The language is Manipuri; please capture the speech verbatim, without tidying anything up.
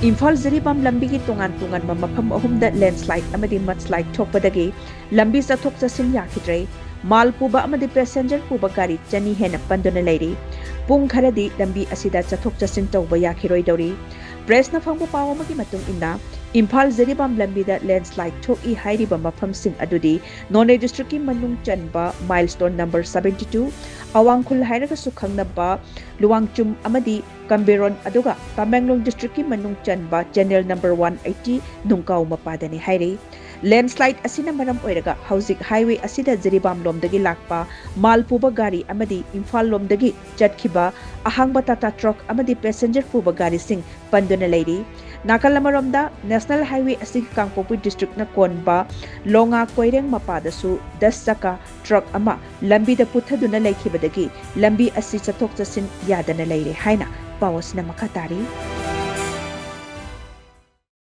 ꯏꯝꯐꯥꯜ ꯖꯤꯔꯤꯕꯥꯝ ꯂꯝꯕꯤꯒꯤ ꯇꯣꯉꯥꯟ ꯇꯣꯉꯥꯟꯕ ꯃꯐꯝ ꯑꯍꯨꯝꯗ ꯂꯦꯟꯁ꯭ꯂꯥꯏꯗ ꯑꯃꯗꯤ ꯃꯗꯁ꯭ꯂꯥꯏꯗ ꯊꯣꯛꯄꯗꯒꯤ ꯂꯝꯕꯤ ꯆꯠꯊꯣꯛ ꯆꯠꯁꯤꯟ ꯌꯥꯈꯤꯗ꯭ꯔꯦ꯫ ꯃꯥꯜ ꯄꯨꯕ ꯑꯃꯗꯤ ꯄꯦꯁꯦꯟꯖꯔ ꯄꯨꯕ ꯒꯥꯔꯤ ꯆꯅꯤ ꯍꯦꯟꯅ ꯄꯟꯗꯨꯅ ꯂꯩꯔꯤ꯫ ꯄꯨꯡ ꯈꯔꯗꯤ ꯂꯝꯕꯤ ꯑꯁꯤꯗ ꯆꯠꯊꯣꯛ ꯆꯠꯁꯤꯟ ꯇꯧꯕ ꯌꯥꯈꯤꯔꯣꯏꯗꯧꯔꯤ꯫ ꯄ꯭ꯔꯦꯁꯅ ꯐꯪꯕ ꯄꯥꯎ ꯑꯃꯒꯤ ꯃꯇꯨꯡ ꯏꯟꯅ, ꯏꯝꯐꯥꯜ ꯖꯤꯔꯤꯕꯥꯝ ꯂꯝꯕꯤꯗ ꯂꯦꯟꯁ꯭ꯂꯥꯏꯗ ꯊꯣꯛꯏ ꯍꯥꯏꯔꯤꯕ ꯃꯐꯝꯁꯤꯡ ꯑꯗꯨꯗꯤ ꯅꯣꯅꯦ ꯗꯤꯁꯇ꯭ꯔꯤꯛꯀꯤ ꯃꯅꯨꯡ ꯆꯟꯕ ꯃꯥꯏꯜꯁ꯭ꯇꯣꯟ ꯅꯝꯕꯔ ꯁꯕꯦꯟꯇꯤ ꯇꯨ, ꯑꯋꯥꯡꯈꯨꯜ ꯍꯥꯏꯔꯒꯁꯨ ꯈꯪꯅꯕ ꯂꯨꯋꯥꯡꯆꯨꯝ ꯑꯃꯗꯤ ꯀꯝꯕꯦꯔꯣꯟ, ꯑꯗꯨꯒ ꯇꯃꯦꯡꯂꯣꯡ ꯗꯤꯁꯇ꯭ꯔꯤꯛꯀꯤ ꯃꯅꯨꯡ ꯆꯟꯕ ꯆꯦꯅꯦꯜ ꯅꯝꯕꯔ ꯋꯥꯟ ꯑꯩꯠꯇꯤ ꯅꯨꯡꯀꯥꯎ ꯃꯄꯥꯗꯅꯤ ꯍꯥꯏꯔꯤ꯫ ꯂꯦꯟꯁ꯭ꯂꯥꯏꯗ ꯑꯁꯤꯅ ꯃꯔꯝ ꯑꯣꯏꯔꯒ ꯍꯧꯖꯤꯛ ꯍꯥꯏꯋꯦ ꯑꯁꯤꯗ ꯖꯤꯔꯤꯕꯥꯝ ꯂꯣꯝꯗꯒꯤ ꯂꯥꯛꯄ ꯃꯥꯜ ꯄꯨꯕ ꯒꯥꯔꯤ ꯑꯃꯗꯤ ꯏꯝꯐꯥꯜ ꯂꯣꯝꯗꯒꯤ ꯆꯠꯈꯤꯕ ꯑꯍꯥꯡꯕ ꯇꯥꯇꯥ ꯇ꯭ꯔꯛ ꯑꯃꯗꯤ ꯄꯦꯁꯦꯟꯖꯔ ꯄꯨꯕ ꯒꯥꯔꯤꯁꯤꯡ ꯄꯟꯗꯨꯅ ꯂꯩꯔꯤ꯫ ꯅꯥꯀꯜ ꯑꯃꯔꯣꯝꯗ, ꯅꯦꯁꯅꯦꯜ ꯍꯥꯏꯋꯦ ꯑꯁꯤꯒꯤ ꯀꯥꯡꯄꯣꯛꯄꯤ ꯗꯤꯁꯇ꯭ꯔꯤꯛꯅ ꯀꯣꯟꯕ ꯂꯣꯉꯥ ꯀꯣꯏꯔꯦꯡ ꯃꯄꯥꯗꯁꯨ ꯗꯁ ꯆꯀꯥ ꯇ꯭ꯔꯛ ꯑꯃ ꯂꯝꯕꯤꯗ ꯄꯨꯊꯗꯨꯅ ꯂꯩꯈꯤꯕꯗꯒꯤ ꯂꯝꯕꯤ ꯑꯁꯤ ꯆꯠꯊꯣꯛ ꯆꯠꯁꯤꯟ ꯌꯥꯗꯅ ꯂꯩꯔꯦ ꯍꯥꯏꯅ ꯄꯥꯎ ꯑꯁꯤꯅ ꯃꯈꯥ ꯇꯥꯔꯤ꯫